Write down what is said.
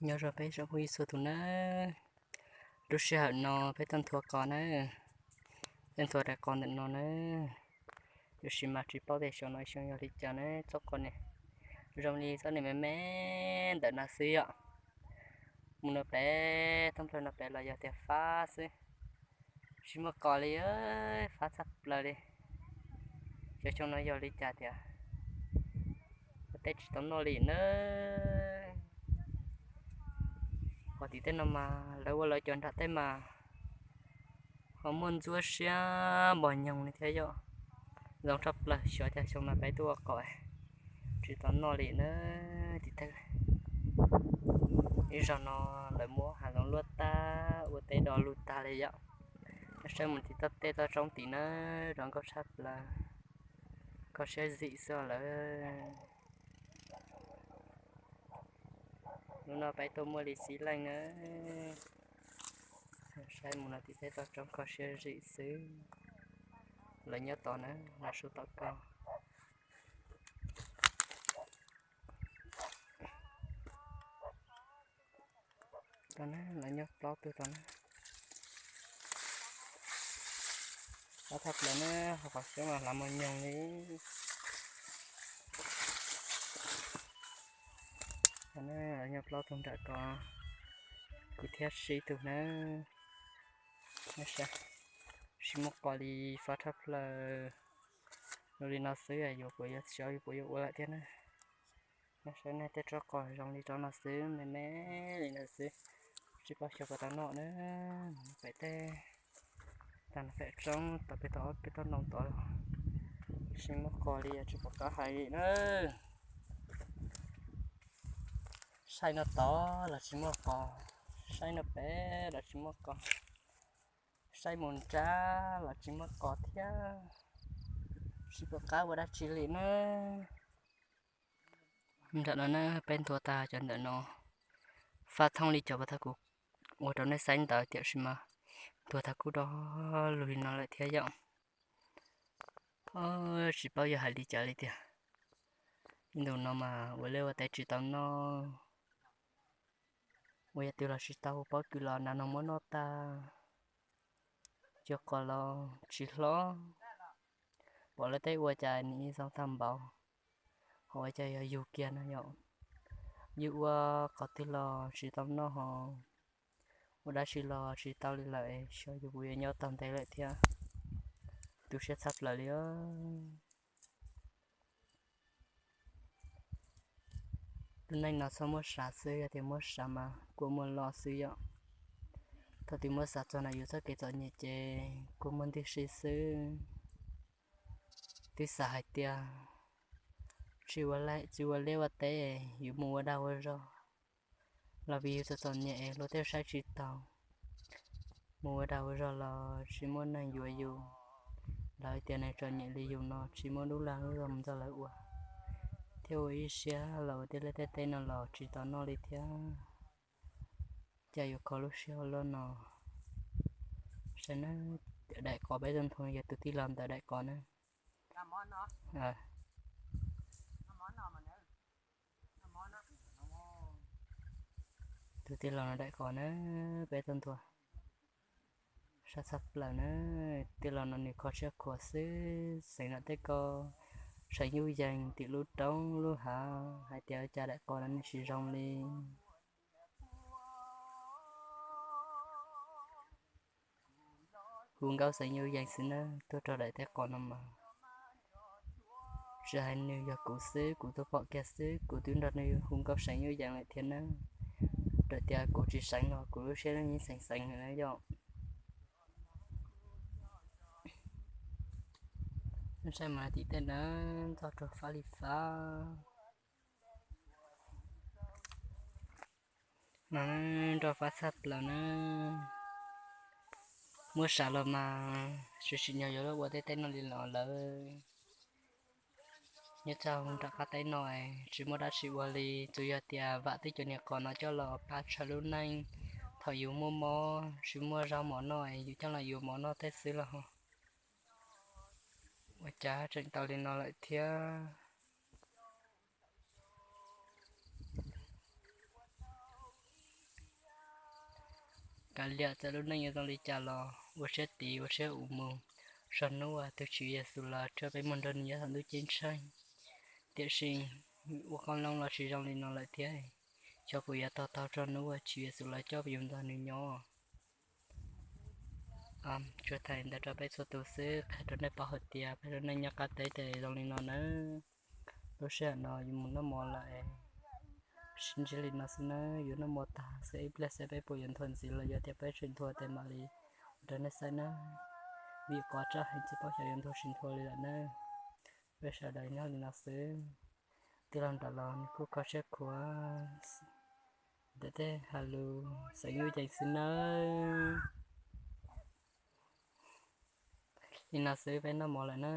Nyob zoo peb tsoom phooj ywg txhua tus nawb. Lub sij hawm no peb tuaj nthua qos nawb, tuaj nthua daim qos ntawm no nawb. Tiam sis mas tsis paub tias xyoo no xyoo yog li cas nawb, txoj qos ne zoo li txoj niag me me ntawm no xwb yom. Mus no pem thoob plaws no pem los yog tias fab xwb, tsis muaj qos li, fab tshaj plaws li. Xyov xyoo no yog li cas tias ua teb tsis tau noj li nawb. Qos tim tej no mas lawv ua lawv cov nram tej mas ho muaj ntxuab siab npog nyoog li thiab yom. Zoo tshaj plaws, xyov cas xyoo no peb tuaj ua qos tsis tau noj li nawb. Tim tej ib zaug no lawv muab hav zoov luaj tag, ua teb do lug tag li yom. Saib mus tim toj tej toj roob tim nawb, zoo nkauj tshaj plaws, kho siab zim xwb lawm. Hnub no peb tuaj muaj li xib leej nawb. Saib mus no tim tej toj roob kho siab zim xwb. Lawv nyob tod na, lawv sub tom ko. Tod na, lawv nyob plaub tug tod na. Ob thaj plaws na, ho qhov xyoob los hlav mos nyoog li. Tod na, lawv nyob plaub tug nram ko, kuv thiab sib tug na. Tsis muaj qos li, fab tshaj plaws. Zoo li no xwb, yuav puas yuav xyov yuav puas yuav ua lawm thiab na. Nej saib nej tej tsob qos zoo li rau no xwb, me me li no xwb, tsis paub xyov puas tau noj na. Pem tej tag pem roob tod pem toj pem toj ntoo tod los tsis muaj qos li, tsis pom qab hais li na. Saib no tod los tsis muaj qos, saib no pem los tsis muaj qos, saib mus nrad los tsis muaj qos thiab, tsis pom qab ua dab tsi li na. Nram no na, peb nthua tag cov ntawm no, fab thoob li cov uas thaum kuv ua rau nej saib ntawd, tiam sis mas nthua tag kuj do lug li no lawm thiab yom. Tsis paub yog hais li cas li tiag. Ib ntus no mas ua liaj ua teb tsis tau noj, ua yam twg los tsis tau, pob kws los nas noog muab noj tag, cua qos los tsis hlob. Pom lawv tej ua cas nws ib zaug tag npaum, ho ua cas yog yug kiag no yom. Yus ua qhov twg los tsis tau noj ho ua dab tsi los tsis tau li lawm, xyov yus puas yuav nyob tau ntev lawm thiab. Tu siab txhaj plaws li. Lub neej no txhob muab sav xwb, yog tias muab sav mas kuj muaj los xwb yom. Thaum twg muab xav txog ntawm yus txoj kev txom nyem ces kuj muaj ntwj si xwb. Twb xav hais tias tsis ua liaj ua teb, yus mus ua dag ua zog los vim yus txom txom nyem luag tej saib tsis taus. Mus ua dag ua zog los tsis muaj neeg yuav yus, lawv tias neeg txom nyem li yus no tsis muaj lub lag lub zog mus nrog lawv ua, thiab ua ib siab los ua tej liaj tej teb no los tsis tau noj li thiab. Cas yuav kho lub sij hawm loj no. Saib na, daim qos peb tuaj nthua yog tus tij laug ntawm daim qos na. Tus tij laug no daim qos na, peb tuaj nthua. Sab txhaj plaws na, tij laug no nws kho siab khuav xwb, xeem no tej ko, seem yuj yees tim lub roob lub hav, hais tias cas daim qos no nws tsis zoo li. Hu nkauj xeem yuj yees xwb na, tuaj rau daim tej qos no mas tsis hais nws, yog kuv xwb, kuv tuaj pom kiag xwb kuv twb nrog nws hu nkauj seem yuj yees lawm thiab na. Raws tias kuv tsis seem los kuv lub siab yeej xeem xeem na yom. Saib mas tim tej na, ntxog rau fab li fab. No nroj fab txhaj plaws na. Muab sav los mas tsis tsim nyog yuav luag ua tej teb no li los lawm. Nyob rau nram qab teb no tsis muaj dab tsi ua li, tsuas yog tias vam twb cov niag qos no coj los pab tsawg lub neej. Thaum yus muaj mob tsis muaj zaub mov noj, yus coj los yuav mov noj tej xwb los ua cas tseem tau li no lawm thiab. Kav liam txawm lub neej yuav zoo li cas los ua siab tiv ua siab uv mus, txog hnub uas tus Tswv Yexus los tso peb mus nrog nws nyob saum ntuj ceeb tsheej. Tiam sis ua qoob loo los tsis zoo li no lawm thiab. Xyov puas yuav tos tau txog hnub uas Tswv Yexus los coj peb yuav nrog nws nyob. Tsuas tham li ntawd rau peb txhua tus xwb, qhia rau nej paub hais tias peb lub neej nyob qab teb ces zoo li no nawb. Lub sij hawm no yuav mus noj mov lawm, sib ntsib li no xwb nawb. Yuav noj mov tag xwb ib pliag xwb peb puas yuav nthuav ntxiv los yog tias peb tsis nthuav ces mam li ua rau nej saib nawb. Vim qhov tseeb heev tsis paub xyov yuav nthuav tsis nthuav li lawm nawb. Peb sawv daws nyob li no xwb. Tij laug nram los nws kuj kho siab khuav ntawm tej has lus xeem nyuj ceev xwb nawb. Li no xwb peb noj mov lawm na.